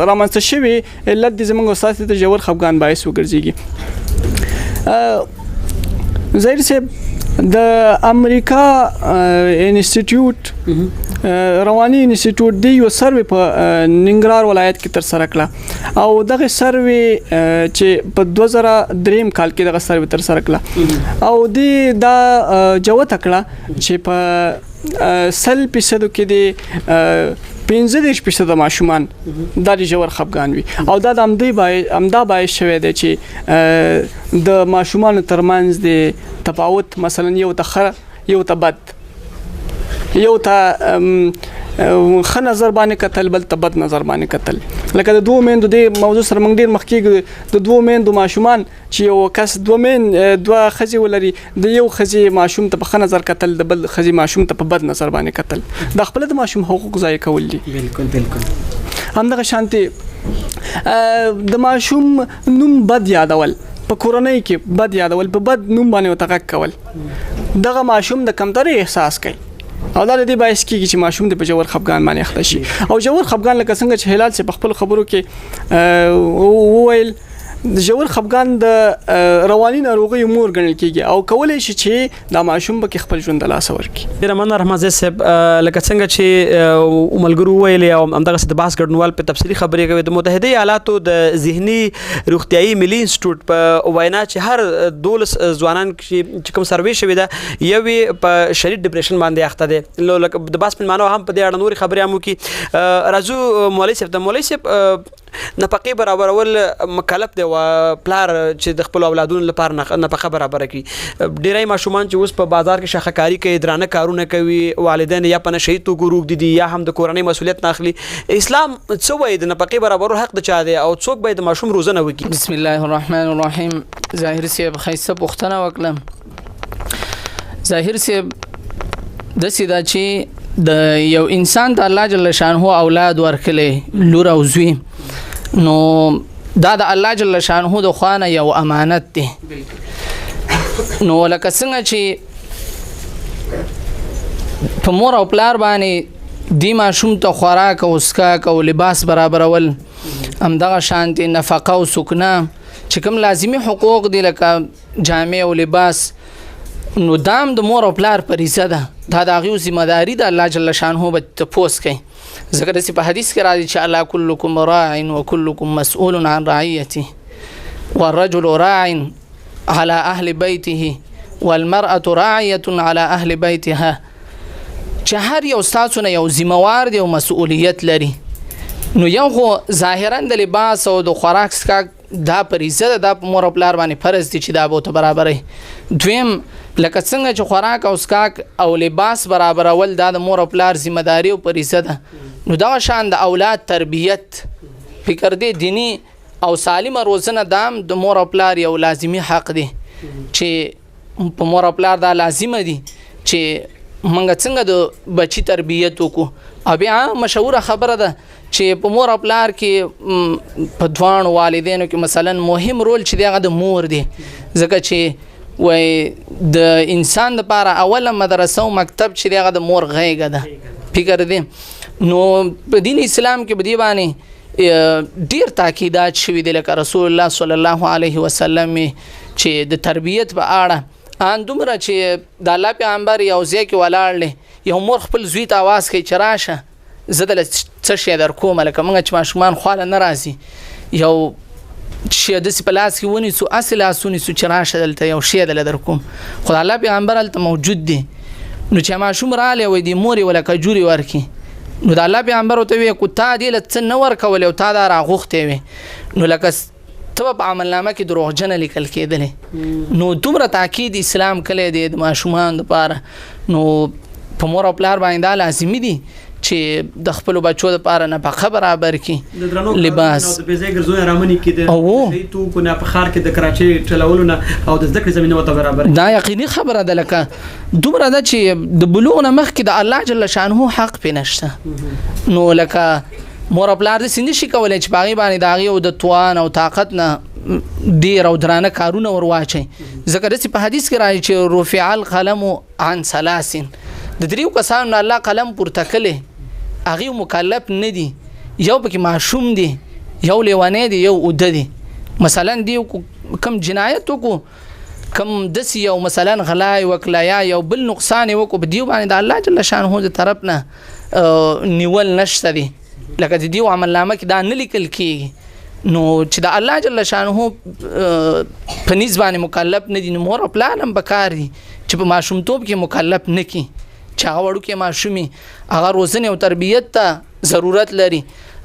رامنځته شوی علت دې زموږ تاسې د ژور خفګان باعث وګرځيږي. ظاهر صاحب، د امریکا انسټیټیوټ، رواني انسټیټیوټ دی یو سروې په ننګرهار ولایت کې تر سره کړه، او دغه سروې چې په 2003 کال کې دغه سروې تر سره کړه، او دی دا جوته کړه چې په 100% کې دی 35% ماشومان دا د ژور خفګان وي، او دا د همدا باعث شوی دی چې د ماشومانو ترمنځ د تفاوت، مثلا یو ته ښه، یو ته بد، یو ته ښه نظر باندې کتل، بل ته بد نظر باندې کتل. لکه د دوو میندو دې موضوع سره موږ ډېر مخ کېږو، د دوو میندو ماشومان چې یو کس دوه ښځې ولري، د یو ښځې ماشوم ته په ښه نظر کتل، د بل ښځې ماشوم ته په بد نظر باندې کتل، دا خپله د ماشوم حقوق ضایع کول دي. بالکل بالکل. همدغه شانتې د ماشوم نوم بد یادول، په کورنۍ کې بد یادول، په بد نوم باندې ورته غږ کول، دغه ماشوم د کمترۍ احساس کوي، او دا د دې باعث کېږي چې ماشوم د په ژور خفګان باندې اخته شي. او ژور خفګان لکه څنګه چې هلال صاحب په خپلو خبرو کې وویل، ژور خفګان د رواني ناروغیو مور ګڼل کېږي، او کولی شي چې دا ماشوم پکې خپل ژوند د لاسه ورکړي. ډېره مننه رحمتزی صاحب. لکه څنګه چې ملګرو وویلې او همدغسې د بحث ګډونوال په تفصیلي خبرې کوي، د متحده ایالاتو د ذهني روغتیایي ملي انسټیټیوټ په وینا چې هر 12 ځوانان چې کوم سروې شوې ده، یو یې په شدید ډیپریشن باندې اخته دی. لکه د بحث مېلمانو هم په دې اړه نورې خبرې هم وکړي. راځو مولوي صاحب ته. مولوي صاحب، نفقې برابرول مکلف دی و پلار چې د خپلو اولادونو لپاره نفقه برابره کړي. ډېری ماشومان چې اوس په بازار کې شاخهکاري کوي، درانه کارونه کوي، والدین یا په نشه یي توکو روږدي دي یا هم د کورنۍ مسؤلیت نه اخلي. اسلام څه وایي؟ د نفقې برابرول حق د چا دی او څوک باید د ماشوم روزنه وکړي؟ بسم الله الرحمن الرحیم. ظاهر صاحب ښایسته پوښتنه وکړه. ظاهر صاحب، داسې ده چې د یو انسان ته الله جل شانه اولاد ورکړي، لور او زوی، نو دا د الله جل شانه د خوا نه یو امانت دی. نو لکه څنګه چې په مور او پلار باندې دی ماشوم ته خوراک او څښاک او لباس برابرول، همدغه شان دی نفقه او سکنه چې کوم لازمي حقوق دي لکه جامې او لباس، نو دام د مور او پلار فریضه ده، دا د هغوی ذمه داري ده. الله جل شانه به تپوس کوي، ځکه داسې په حدیث کې راځي چې الله کلکم راع وکلکم مسؤول عن رعیته والرجل راع على أهل بيته والمرأة راعية على أهل بيتها، چې هر یو ستاسو نه یو ذمه وار دی او مسؤلیت لري. نو یو خو ظاهرا د لباس او د خوراک څښاک دا فریضه ده، دا په مور او پلار باندې فرض دي چې دا به ورته برابروي. دویم، لکه څنګه چې خوراک او څښاک او لباس برابرول دا د مور او پلار ذمه داري او فریضه ده، نو دغه شان د اولاد تربیت فکر دی دیني او سالمه روزنه دام د مور او پلار یو لازمي حق دی، چې په مور او پلار دا لازمه دي چې موږ څنګه د بچي تربیت وکړو. او بیا مشهوره خبره ده چې په مور او پلار کې په دواړو والدینو کې مثلا مهم رول چې دی هغه د مور دی، ځکه چې وای د انسان دپاره اوله مدرسه او مکتب چې دی هغه د مور غېږه ده فکر دی. نو په دین اسلام کې په دې باندې ډېر تاکیدات شوي دي، لکه رسول الله صلی الله علیه وسلم چې د تربیت په اړه ان دومره چې د الله پیغمبر یو ځای کې ولاړ دی، یو مور خپل زوی ته اواز کوي چې راشه زه دله څه شی در کوم، لکه موږ چې ماشومان خواله نه راځي یو شی داسې په لاس کې ونیسو، هسې لاس ونیسو چې راشه دلته یو شی دله در کوم، خو د الله پیغمبر هلته موجود دی. نو چې ماشوم راغلی وایي دې مور یې ولکه کجورې ورکړي، نو د الله پیغمبر ورته وویل که تا دې له څه نه ورکولې او تا دا راغوښتی وي نو لکه ته به په عملنامه کې دروغجنه لیکل کېدلې. نو دومره تاکید اسلام کړی دی د ماشومانو دپاره. نو په مور او پلار باندې دا لازمي دي چې د خپلو بچو لپاره نفقه برابر کړي، د درنو لباس او د بې ځایه ګرځونې رامنې کړي، د نشه توکو نه، په ښار کې د کراچۍ چلولو نه او د زده کړې زمینه ورته برابره کړي. دا یقیني خبره ده، لکه دومره ده چې د بلوغ نه مخکې د الله جل شانه حق پې نشته، نو لکه مور او پلار داسې نشي کولی چې په هغې باندې د هغې او د توان او طاقت نه ډېر او درانه کارونه ور واچوي، ځکه داسې په حدیث کې راځي چې رفع القلم عن ثلاث، د دریو کسانو نه الله قلم پورته کړی، هغې مکلف نه دي، یو پکې ماشوم دی، یو لیونی دی، یو اوده دی. مثلا دی کوم جنایت وکړو، کوم داسې یو مثلا غلا یې وکړه یا یو بل نقصان یې وکړو، په دیو باندې د الله جل شانه د طرف نه نیول نشته دی، لکه د دیو عملنامه کې دا نه لیکل کېږي. نو چې د الله جل شانه په نیز باندې مکلف نه دي، نو مور او پلار هم پکار دي چې په ماشومتوب کې مکلف نه کړي، چې هغه وړوکی ماشوم وي، هغه روزنې او تربیت ته ضرورت لري،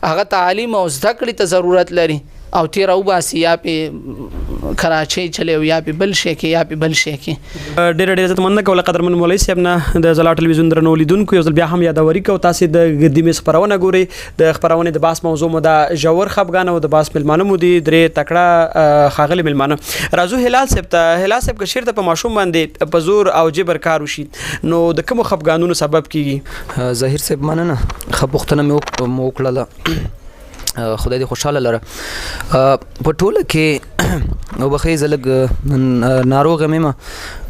هغه تعلیم او زده کړې ته ضرورت لري، او تېره وباسي یا پې کراچۍ چلی او یا پې بل شی کې یا پې بل شی کې. ډېره ډېره عزت مننه کوله قدرمن مولوي صاحب نه. د ځلا ټلویزیون درنو لیدونکو یو ځل بیا هم یادوري کوو، تاسې د ګردي میز خپرونه ګورئ. د خپرونې د بحث موضوع مو دا ژور خپګان او د بحث مېلمانه مو دي درې تکړه ښاغلي مېلمانه. راځو هلال صاحب ته. هلال صاحب، که چېرته په ماشوم باندې په زور او جبر کار وشي نو د کومو خپګانونو سبب کیږي؟ ظهیر صاحب مننه، ښه پوښتنه مې وکړله، خدای دې خوشحاله لره. په ټوله کې وبخښئ زه لږ نن ناروغ یم،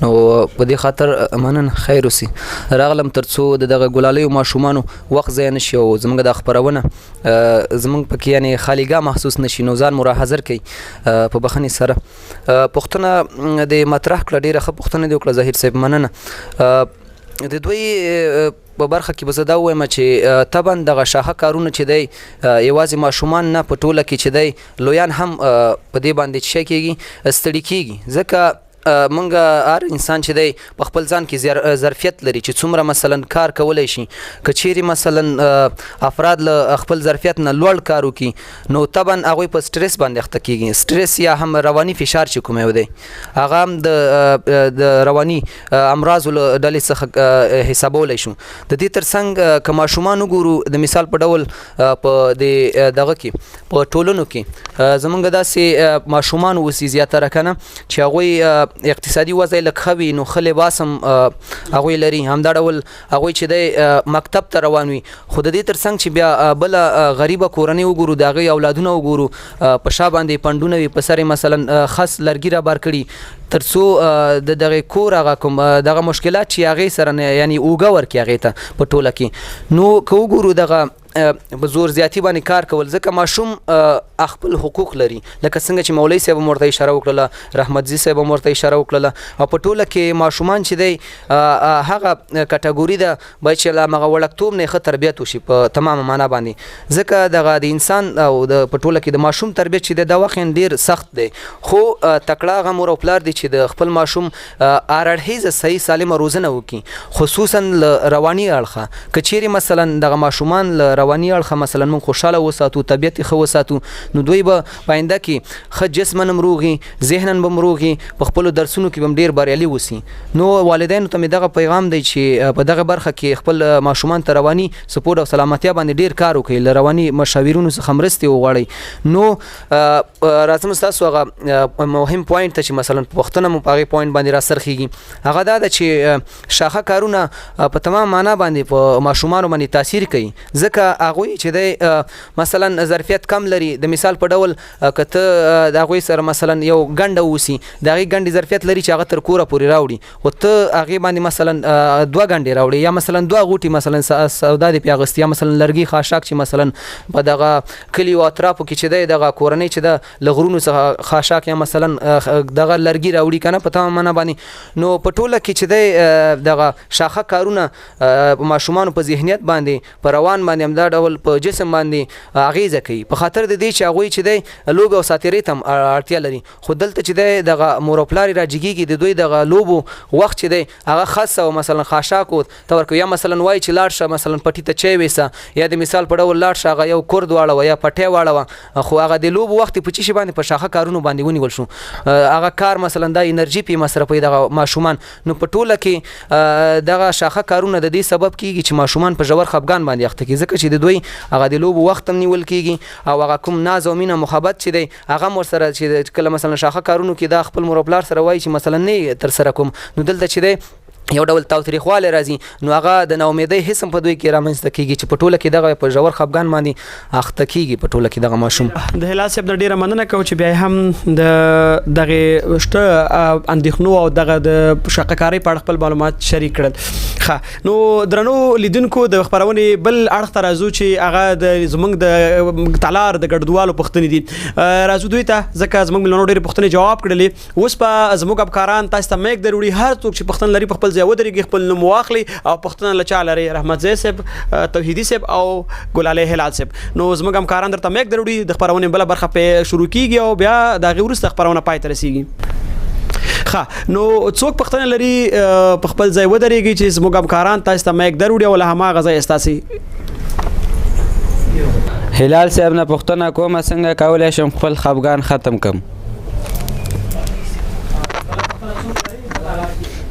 نو په دې خاطر مننه، خیر اوسي. راغلم تر څو د دغه ګلالیو ماشومانو وخت ضایع نه شي او زموږ دا خپرونه زموږ پکې یعنې خالیګاه محسوس نه شي، نو ځان مو راحاضر کړئ په بخښنې سره. پوښتنه دې مطرح کړه، ډېره ښه پوښتنه دې وکړه ظهیر صاحب، مننه. د دوی په برخه کې به زه دا ووایم چې طبعا دغه شاهه کارونه چې دی یوازې ماشومان نه، په ټوله کې چې دی لویان هم په دې باندې چې کېږي ستړي کېږي، ځکه مونږ هر انسان چې دی په خپل ځان کې ظرفیت لري چې څومره مثلا کار کولی شي. که چیرې مثلا افراد له خپل ظرفیت نه لوړ کار وکړي نو طبعا هغوی په سټرس باندې اخته کېږي. سټرس یا هم رواني فشار چې کوم یو دی هغه هم د رواني امراضو له ډلې څخه حسابولی شو. د دې ترڅنګ که ماشومان وګورو د مثال په ډول په دې دغه کې په ټولنو کې زمونږ داسې ماشومان اوسي زیاتره که نه چې هغوی اقتصادي وضع یې لږ ښه وي، نو ښه لباس هم هغوی لري، همدا ډول هغوی چې دی مکتب ته روان وي. خو د دې ترڅنګ چې بیا بله غریبه کورنۍ وګورو، د هغې اولادونه وګورو، په شا باندې پنډونه وي، په سر یې مثلا خس لرګي را بار کړي تر څو د دغې کور هغه کوم دغه مشکلات چې هغې سره نه یعنې اوږه ورکړي هغې ته په ټوله کې. نو که وګورو دغه په زور زیاتی باندې کار کول، ځکه ماشوم خپل حقوق لري، لکه څنګه چې مولوي صاحب هم ورته اشاره وکړله، رحمتزي صاحب هم ورته اشاره وکړله. او په ټوله کې ماشومان چې دی هغه کټګوري ده باید چې له همغه وړکتوب نه یې ښه تربیت وشي په تمامه معنا باندې، ځکه دغه د انسان او د په ټوله کې د ماشوم تربیت چې دی دا واقعا ډېر سخت دی. خو تکړه هغه مور او پلار دی چې د خپل ماشوم هر اړخیزه صحیح سالمه روزنه وکړي، خصوصا له رواني اړخه. که چیرې مثلا دغه ماشومان له رواني اړخه مثلا موږ خوشحاله وساتو، طبیعت یې ښه وساتو، نو دوی به په آینده کې ښه جسماً هم روغي، ذهناً به هم روغي، په خپلو درسونو کې به هم ډېر بریالي اوسي. نو والدینو ته مې دغه پیغام دی چې په دغه برخه کې خپل ماشومان ته رواني سپورټ او سلامتیا باندې ډېر کار وکړي، له رواني مشاورینو څخه مرستې وغواړئ. نو راځم ستاسو هغه مهم پوینټ ته چې مثلا پوښتنه مو په هغې پوینټ باندې راڅرخېږي، هغه دا ده چې شاخه کارونه په تمام معنا باندې په ماشومانو باندې تاثیر کوي، ځکه هغوی چې دی مثلا ظرفیت کم لري. د مثال په ډول که ته د هغوی سره مثلا یو ګنډه اوسي، د هغې ګنډې ظرفیت لري چې هغه تر کوره پورې راوړي، خو ته هغې باندې مثلا دوه ګنډې راوړې یا مثلا دوه غوټې مثلا سودا دې پرې اخیستې، یا مثلا لرګي خاشاک چې مثلا په دغه کلیو اطرافو کې چې دی دغه کورنۍ چې ده له غرونو څخه خاشاک یا مثلا دغه لرګي راوړي که نه په تمامه معنا باندې. نو په ټوله کې چې دی دغه شاخه کارونه په ماشومانو په ذهنیت باندې په روان باندې دا ډول په جسم باندې اغیزه کوي، په خاطر د دې چې هغوی چې دی لوبې او ساتیرۍ ته هم اړتیا لري. خو دلته چې دی دغه مور او پلار یې راجګېږي، د دوی دغه لوبو وخت چې دی هغه خس او مثلا خاشاکو ته ورکوي، یا مثلا وایي چې لاړ شه مثلا پټي ته چای ویسه، یا د مثال په ډول لاړ شه هغه یو کرد واړوه یا پټی واړوه. خو هغه د لوبو وخت په چی شي باندې په شاخه کارونو باندې ونیول شو، هغه کار مثلا دا انرژي پې مصرفوي دغه ماشومان. نو په ټوله کې دغه شاخه کارونه د دې سبب کیږي چې ماشومان په ژور خفګان باندې اخته کیږي، ځکه چې د دوی هغه د لوبو وخت هم نیول کیږي او هغه کوم ناز او مینه محبت چې دی هغه هم ورسره چې کله مثلا شاخه کارونو کې دا خپل مور او پلار سره وایي چې مثلا نه ترسره کوم، نو دلته چې دی یو ډول تاوتریخوالی راځي، نو هغه د ناامیدۍ حس هم په دوی کې رامنځته کیږي چې په ټوله کې دغه په ژور خفګان باندې اخته کیږي په ټوله کې دغه ماشوم. د هلال صاحب ډیره مننه کوم چې بیا هم د دغه شته اندېښنو او دغه د شقه کارۍ په اړه خپل معلومات شریک کړل. ښه، نو درنو لیدونکو د خپرونې بل اړخ ته راځو چې هغه د زمونږ د تالار د ګډونوالو پوښتنې دي. راځو دوی ته، ځکه زمونږ مېلمنو ډېرې پوښتنې جواب کړلې. اوس به زموږ همکاران تاسو ته میک دروړي، هر څوک چې پوښتنه لري په خپل ځای ودرېږي، خپل نوم واخلي او پوښتنه له چا لري، رحمت زی صاحب، توحیدي صاحب او ګلالۍ هلال صاحب. نو زموږ همکاران درته میک دروړي، د خپرونې بله برخه پې شروع کیږي او بیا د هغې وروسته خپرونه پای ته رسیږي. ښه، نو څوک پوښتنه لري په خپل ځای ودرېږي چې زموږ همکاران تاسو ته میک دروړي او له هماغه ځایه ستاسې. هلال صاحب نه پوښتنه کوم، څنګه کولی شم خپل خفګان ختم کړم؟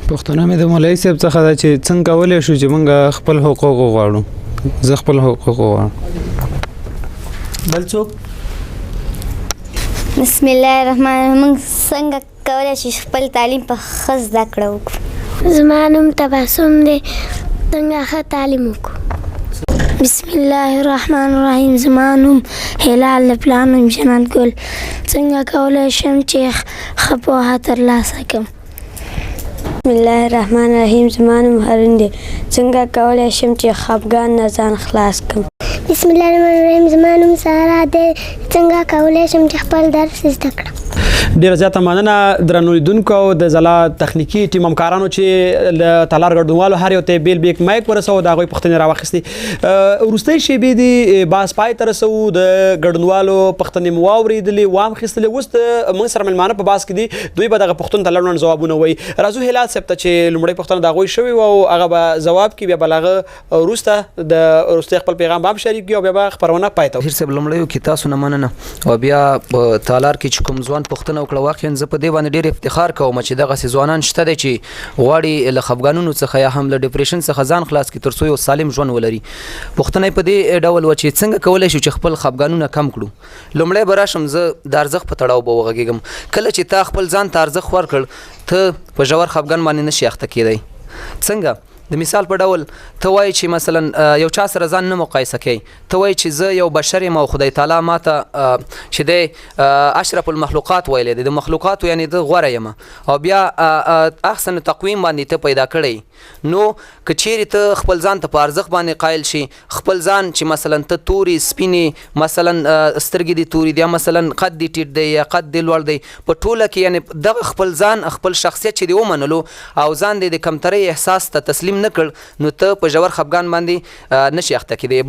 پوښتنه مې د مولوي صاحب څخه ده چې څنګه کولی شو چې موږ خپل حقوق وغواړو. زه خپل حقوق وغواړم. بل څوک؟ بسم الله الرحمن الرحیم. موږ څنګه کولی شو خپل تعلیم په ښه زده کړه وکړو؟ زما نوم تبسم دی، څنګه ښه تعلیم وکړو؟ بسم الله الرحمن الرحیم. زما نوم هلال، د پلار نوم جنت ګل. څنګه کولی شم چې ښه پوهه ترلاسه کړم؟ بسم الله الرحمن الرحیم. زما نوم هارون دی، څنګه کولی شم چې خفګان نه ځان خلاص کړم؟ بسم الله الرحمن الرحیم. زما نوم سارا دی، څنګه کولی شم چې خپل درس زده کړم؟ ډیره زیاته مننه درنو لیدونکو او د ځلا تخنیکي ټیم همکارانو چې له تالار ګډونوالو هر یو ته بیل بیل مایک ورسوو، د هغوی پوښتنې راواخیستې. وروستۍ شېبې دي، باس پای ته رسوو. د ګډونوالو پوښتنې مو واورېدلې، وام خیستلې. اوس د موږ سره مېلمانه په باس کې دي، دوی به دغه پوښتنو ته لنډ لنډ ځوابونه وایي. راځو هلال صاحب ته چې لومړۍ پوښتنه د هغوی شوې وه او هغه به ځواب کړي، بیا به له هغه وروسته د وروستۍ خپل پیغام به هم شریک کړي او بیا به خپرونه پای ته. هیر صاحب، لومړیو کې تاسو نه مننه او بیا په تالار کې چې کوم ځوان پوښتنه وکړه، واقعا زه په دې باندې ډېر افتخار کوم چې دغسې ځوانان شته دی چې غواړي له خفګانونو څخه یا هم له depression څخه ځان خلاص کړي ترڅو یو سالم ژوند ولري. پوښتنه یې په دې ډول وه چې څنګه کولی شو چې خپل خفګانونه کم کړو. لومړی به راشم زه د ارزښت په تړاو به وغږېږم. کله چې تا خپل ځان ته ارزښت ورکړ، ته په ژور خفګان باندې نشي اخته کېدی. څنګه؟ د مثال په ډول ته وایې چې مثلا یو چا سره ځان نه مقایسه کوي، ته وایې چې زه یو بشر یم او خدای تعالی ما ته چې دی اشرف المخلوقات ویلی دی، د مخلوقاتو یعنې زه غوره یم، او بیا احسن تقویم باندې ته پیدا کړی. نو که چیرې ته خپل ځان ته په ارزښت باندې قایل شي، خپل ځان چې مثلا ته تورې سپینې، مثلا سترګې دې تورې دي، یا مثلا قد دې ټیټ دی یا قد دې لوړ دی، په ټوله کې یعنې دغه خپل ځان خپل شخصیت چې دې ومنلو او ځان دې د کمترۍ احساس ته تسلیم نه کړ، نو ته په ژور خفګان باندې نشي اخته کېدی.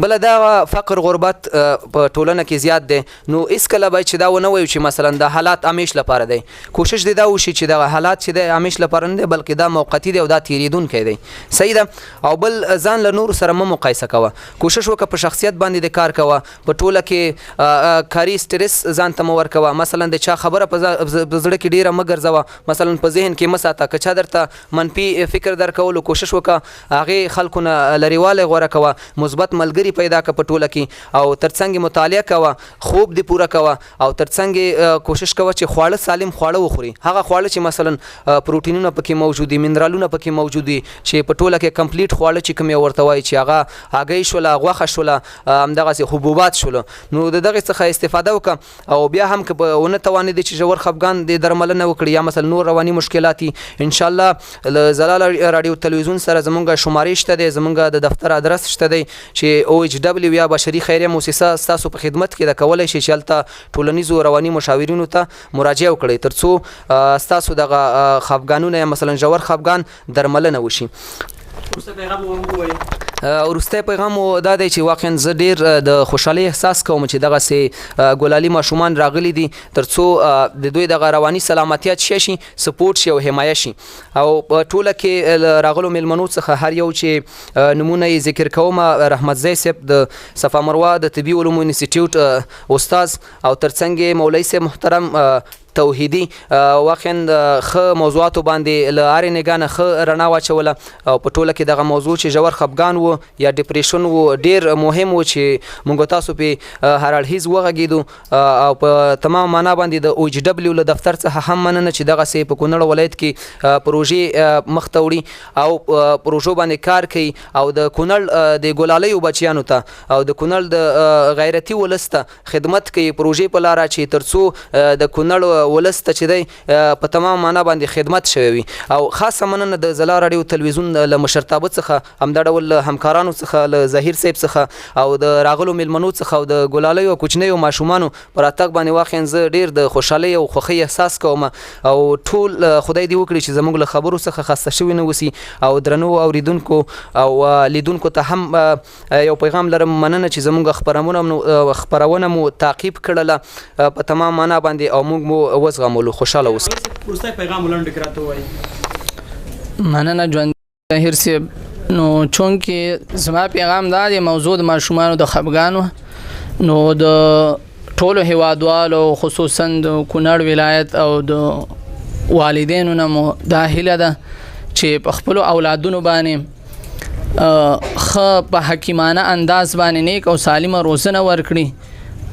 بله دا فقر غربت په ټولنه کې زیات دی، نو هېڅکله باید چې دا ونه وایو چې مثلا دا حالات همیش لپاره دی. کوشش دې دا وشي چې دغه حالات چې دی همیش لپاره نه دی، بلکې دا موقتي دی او دا تیریدونکی دی. صحیح ده. او بل ځان له نورو سره مه مقایسه کوه، کوشش وکړه په شخصیت باندې د کار کوه، په ټوله کې کاري سترس ځان ته مه ورکوه. مثلا د چا خبره په زړه کې ډیره مه ګرځوه، مثلا په ذهن کې مه ساته. که چا درته منفي فکر درکولو، کوشش وکړه هغې خلکو نه لرېوالی غوره کوه، مثبت ملګري پیدا کړه په ټوله کې، او ترڅنګ مطالعه کوه، خوب دې پوره کوه، او ترڅنګ کوشش کوه چې خواړه سالم خواړه وخوري، هغه خواړه چې مثلا پروټینونه پکې موجود دي، منرالونه پکې موجود دي، چې په ټوله کې complete خواړه چې کوم یو ورته وایي چې هغه هګۍ شوله، غوښه شوله، همدغسې حبوبات شوله، نو د دغې څخه استفاده وکړه. او بیا هم که په ونه توانېدې چې ژور خفګان دې درملنه وکړي یا مثلا نور رواني مشکلات دي، انشاءالله له ځلا راډیو تلویزیون سره زمونږ شمارې شته دی، زمونږ د دفتر ادرس شته دی چې OHW یا بشري خیریه موسسه ستاسو په خدمت کې ده، کولی شئ چې هلته ټولنیزو رواني مشاورینو ته مراجعه وکړئ ترڅو ستاسو دغه خفګانونه یا مثلا ژور خفګان درملنه وشي. وروسته پیغام مو ووایئ. وروستی پیغام مو دا دی چې واقعا زه ډیر د خوشحالۍ احساس کوم چې دغسې ګلالي ماشومان راغلي دي ترڅو د دوی دغه رواني سلامتیا چې شي سپورټ شي او حمایه شي. او په ټوله کې له راغلو میلمنو څخه هر یو چې نومونه یې ذکر کوم، رحمتزی صاحب د صفا مروه د طبي علومو انسټیټیوټ استاد او ترڅنګ یې مولوي صاحب محترم توحیدي، واقعا ښه موضوعاتو باندې له هرې نګاه نه ښه رڼا واچوله. او په ټوله کې دغه موضوع چې ژور خپګان و یا ډیپریشن و ډیر مهم و چې موږ تاسو په هر اړخیز وغږېدو. او په تمام معنا باندې د او جي ډبلیو له دفتر څخه هم مننه چې دغسې په کونړ ولایت کې پروژې مخته وړي او پروژو باندې کار کوي او د کونړ د ګلالیو بچیانو ته او د کونړ د غیرتي ولس ته خدمت کوي، پروژې په لاره چې ترڅو د کونړ ولس ته چې دی په تمام معنا باندې خدمت شوی وي. او خاصه مننه د ځلا راډیو تلویزیون له مشرتابه څخه، همدا ډول له همکارانو څخه، له ظهیر صاحب څخه او د راغلو میلمنو څخه او د ګلالیو او کوچنیو ماشومانو پر راتګ باندې واقعا زه ډیر د خوشحالۍ او خوښۍ احساس کوم. او ټول خدای دې وکړي چې زموږ له خبرو څخه خسته شوي نه اوسي. او درنو اوریدونکو او لیدونکو ته هم یو پیغام لرم، مننه چې زموږ خپرونه مو تعقیب کړله په تمام معنا باندې او موږ مو وزغملو. خوشحاله اوسئ. وروستی پیغام لنډ کړه راته ووایئ. مننه ژوند ظهیر صاحب. نو چونکې زما پیغام دا دی، موضوع د ماشومانو د خپګان وه، نو د ټولو هیوادوالو خصوصا د کونړ ولایت او د والدینو نه مو دا هیله ده چې په خپلو اولادونو باندې ښه په حکیمانه انداز باندې نیک او سالمه روزنه ورکړي،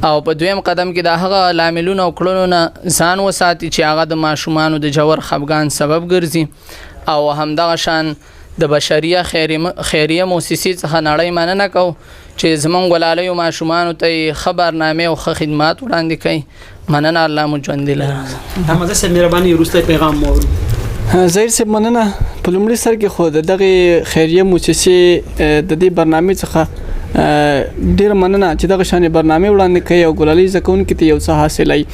او په دویم قدم کې د هغه لاملونو او کړنو نه ځان وساتي چې هغه د ماشومانو د ژور خپګان سبب ګرځي. او همدغه شان د بشریه خیریه موسسې څخه نړۍ مننه کوو چې زمونږ ګلالیو ماشومانو ته یې ښه برنامې او ښه خدمات وړاندې کوي. مننه، الله مو ژوندي لره. احمدزی صاحب مهرباني، وروستی پیغام مو اورو. ظهیر صاحب مننه. په لومړي سر کې خو د دغې خیریه موسسې د دې برنامې څخه ډیره مننه چې دغه شانې برنامې وړاندې کوي او ګلالي زده کوونکي ته یو څه حاصلوي.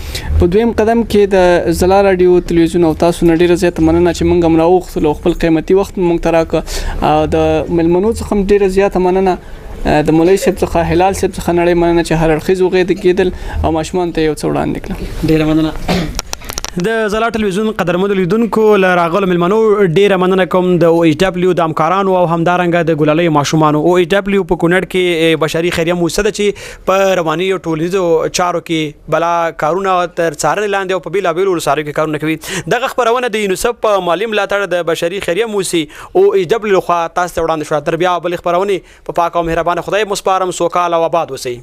په دویم قدم کې د ځلا راډیو تلویزیون او تاسو نه ډیره زیاته مننه چې موږ هم راوغوښتلو او خپل قیمتي وخت مو موږ ته راکړ. او د میلمنو څخه هم ډیره زیاته مننه، د مولوي صاحب څخه، هلال صاحب څخه نړۍ مننه چې هر اړخیز وغږېدل او ماشومان ته یو څه وړاندې کړل. ډیره مننه. د ځلا ټلویزیون قدرمنو لیدونکو له راغلو میلمنو ډیره مننه کوم، د او ایچ ډبلیو د همکارانو او همدارنګه د ګلالیو ماشومانو. او ایچ ډبلیو په کونړ کې بشري خیریه موسسه ده چې په رواني او ټولنیزو چارو کې بلا کارونه تر څارنې لاندې او په بېلابېلو ولسوالیو کې کارونه کوي. دغه خپرونه د یونیسف په مالي ملاتړ د بشري خیریه موسسې او ایچ ډبلیو لخوا تاسو ته وړاندې شوه. تر بیا بلې خپرونې په پاک او مهربانه خدای مو سپارم. سوکاله او آباد اوسئ.